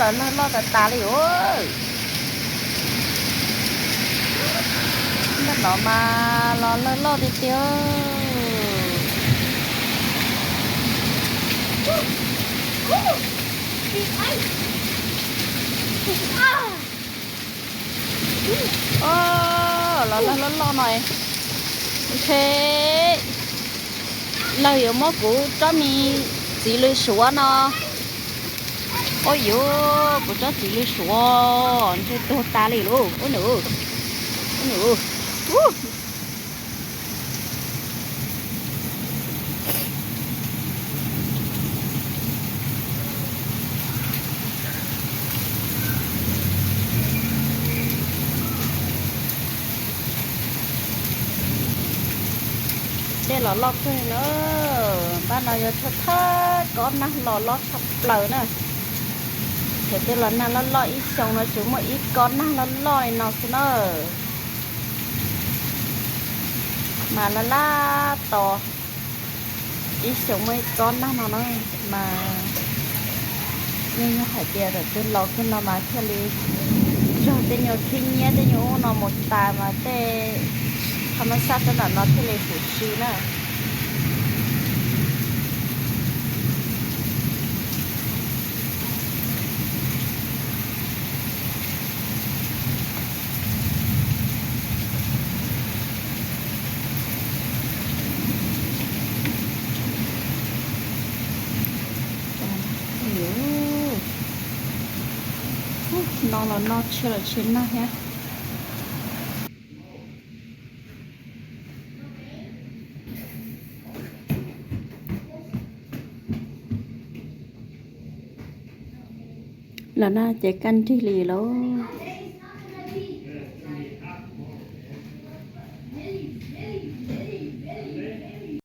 Los loj tas tas li os. Npaj no mas los loj loj tiag tiag. Los loj loj loj no, ntshe lawv yuav muab kuv tsob me txiv lws suav no. Ua yuav kuv tsob txiv lws suav ntshe tuag tas li lauj. Ub nws, ub nws. Dej los loj kawg na. Npaj no yuav thawj thawj kob nag los loj tshaj plaws na. Thaum twg los nag loj loj ib xyoo no tsuas muaj ib kob nag loj loj li no xwb na. Mas laj laj tos ib xyoos muaj ib kob nag no na. Mas yeej yog hais tias thaum twg los kiag no mas thiaj li zog tej nyuag khib nyiab tej nyuag ub no mus tas mas tej thaj mab xaj sab nram no thiaj li huv si na. No los no tshiab los tshiab nag thiab. Los no ces kaj nrig li lauj.